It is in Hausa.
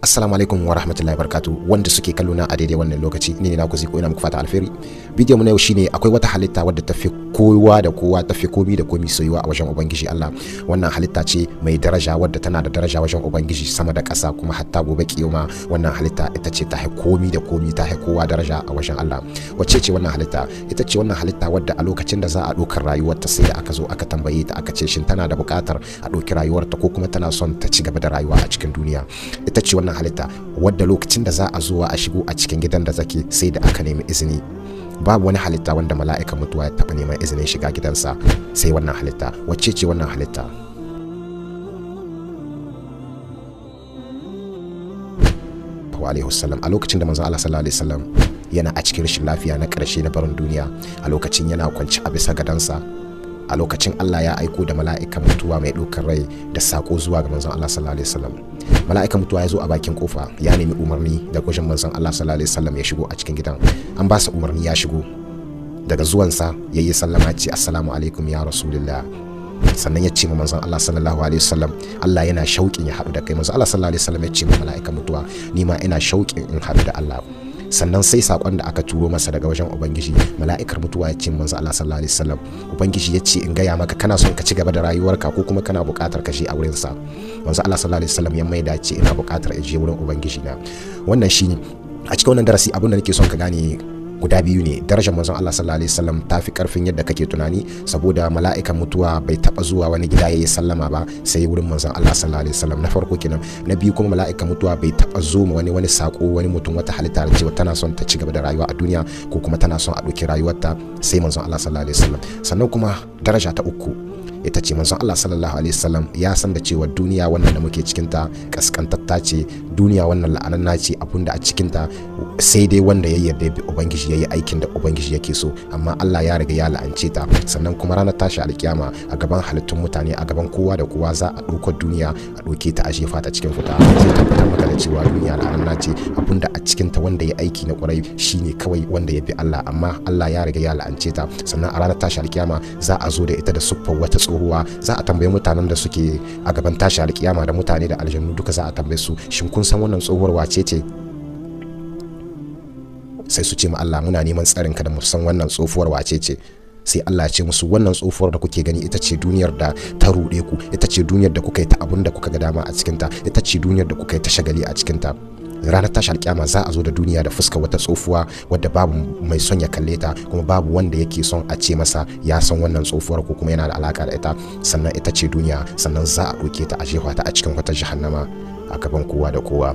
Assalamu alaikum wa rahmatullahi barakatu wanda suke kallo na a daidai wannan lokaci, ni ne naku Ziko, ina muku fata alheri. Bidiyon mu na yau shine akwai wata halitta wadda ta fi kowa da kowa, ta fi komi da komi soyuwa a wajen Ubangiji Allah. Wannan halitta ce mai daraja wadda tana da daraja wajen Ubangiji sama da ƙasa, kuma hatta gobe kiyama wannan halitta ita ce ta komi da komi, ta kowa daraja a wajen Allah. Wacce ce wannan halitta? Ita ce wannan halitta wadda a lokacin da za a ɗaukar rayuwarta, sai da aka zo aka tambaye ta, aka ce shin tana da buƙatar a ɗauki rayuwarta ko kuma tana son ta ci gaba da rayuwa a cikin duniya. Ita ce wannan halitta wadda lokacin da za a zuwa a shigo a cikin gidan da zake, sai da aka nemi izini. Babu wani halitta wanda mala'ikan mutuwa ya taɓa neman izinin shiga gidansa sai wannan halitta. Wacce ce wannan halitta? Alaihi wasallam. A lokacin da manzon Allah sallallahu alaihi wasallam yana a cikin rashin lafiya na ƙarshe na barin duniya, a lokacin yana kwance a bisa gadansa, a lokacin Allah ya aiko da mala'ikan mutuwa mai ɗaukar rai da sako zuwa ga manzon Allah sallallahu alaihi wasallam. Mala'ikan mutuwa ya zo a bakin kofa, ya nemi umarni da wajen manzon Allah sallallahu alaihi wasallam ya shigo a cikin gidan. An ba sa umarni, ya shigo. Daga zuwansa ya yi sallama, ce assalamu alaikum ya rasulullah. Sannan ya ce ma manzon Allah sallallahu alaihi wasallam, Allah yana shauƙin ya haɗu da kai. Manzon Allah sallallahu alaihi wasallam ya ce ma mala'ikan mutuwa, ni ma ina shauƙin in haɗu da Allah. Sannan sai sakon da aka turo masa daga wajen Ubangiji, mala'ikar mutuwa ya ce manzo Allah sallallahu alaihi wasallam, Ubangiji ya ce in gaya maka, kana son ka ci gaba da rayuwarka ko kuma kana buƙatar ka je a wurin sa? Manzo Allah sallallahu alaihi wasallam ya maida ce ina buƙatar in je wurin Ubangiji na. Wannan shine a cikin wannan darasi. Abin da nake son ka gane guda biyu ne: darajar manzon Allah sallallahu alaihi wasallam ta fi karfin yadda kake tunani, saboda mala'ikan mutuwa bai taba zuwa wani gida yayi sallama ba sai wurin manzon Allah sallallahu alaihi wasallam. Na farko kenan. Na biyu kuma, mala'ikan mutuwa bai taba zo ma wani sako, wani mutum, wata halitta da cewa tana son ta ci gaba da rayuwa a duniya ko kuma tana son a ɗauki rayuwarta sai manzon Allah sallallahu alaihi wasallam. Sannan kuma daraja ta uku ita ce manzon Allah sallallahu alaihi wasallam ya san da cewa duniya wannan da muke cikin ta kaskantatta ce, duniya wannan la'ananna ce, abunda a cikin ta sai dai wanda ya yarda bi Ubangiji, yayi aikin da Ubangiji yake so, amma Allah ya riga ya la'ance ta. Sannan kuma ranar tashi alkiyama, a gaban halittun mutane, a gaban kowa da kowa, za a ɗauko duniya a ɗauke ta a jefa ta cikin wuta. Zai tabbatar maka da cewa duniya la'ananna ce, abunda a cikin ta wanda ya aiki na kwarai shine kawai wanda ya bi Allah, amma Allah ya riga ya la'ance ta. Sannan a ranar tashi alkiyama za a zo da ita da siffar wata tsohuwa. Za a tambayi mutanen da suke a gaban tashi alkiyama, da mutane da aljannu duka, za a tambaye su, shin kun san wannan tsohuwar wace ce? Sai su ce ma Allah, muna neman tsarin ka da mu san wannan tsohuwar wace ce. Sai Allah ya ce musu, wannan tsohuwar da kuke gani ita ce duniyar da ta ruɗe ku, ita ce duniyar da kuka yi ta abun da kuka ga dama a cikinta, ita ce duniyar da kuka yi ta shagali a cikinta. Ranar tashi alkiyama za a zo da duniya da fuska wata tsofuwa wadda babu mai son ya kalle ta, kuma babu wanda yake son a ce masa ya san wannan tsofuwar ko kuma yana da alaka da ita. Sannan ita ce duniya. Sannan za a ɗauke ta a jefa ta a cikin wata jahannama a gaban kowa da kowa.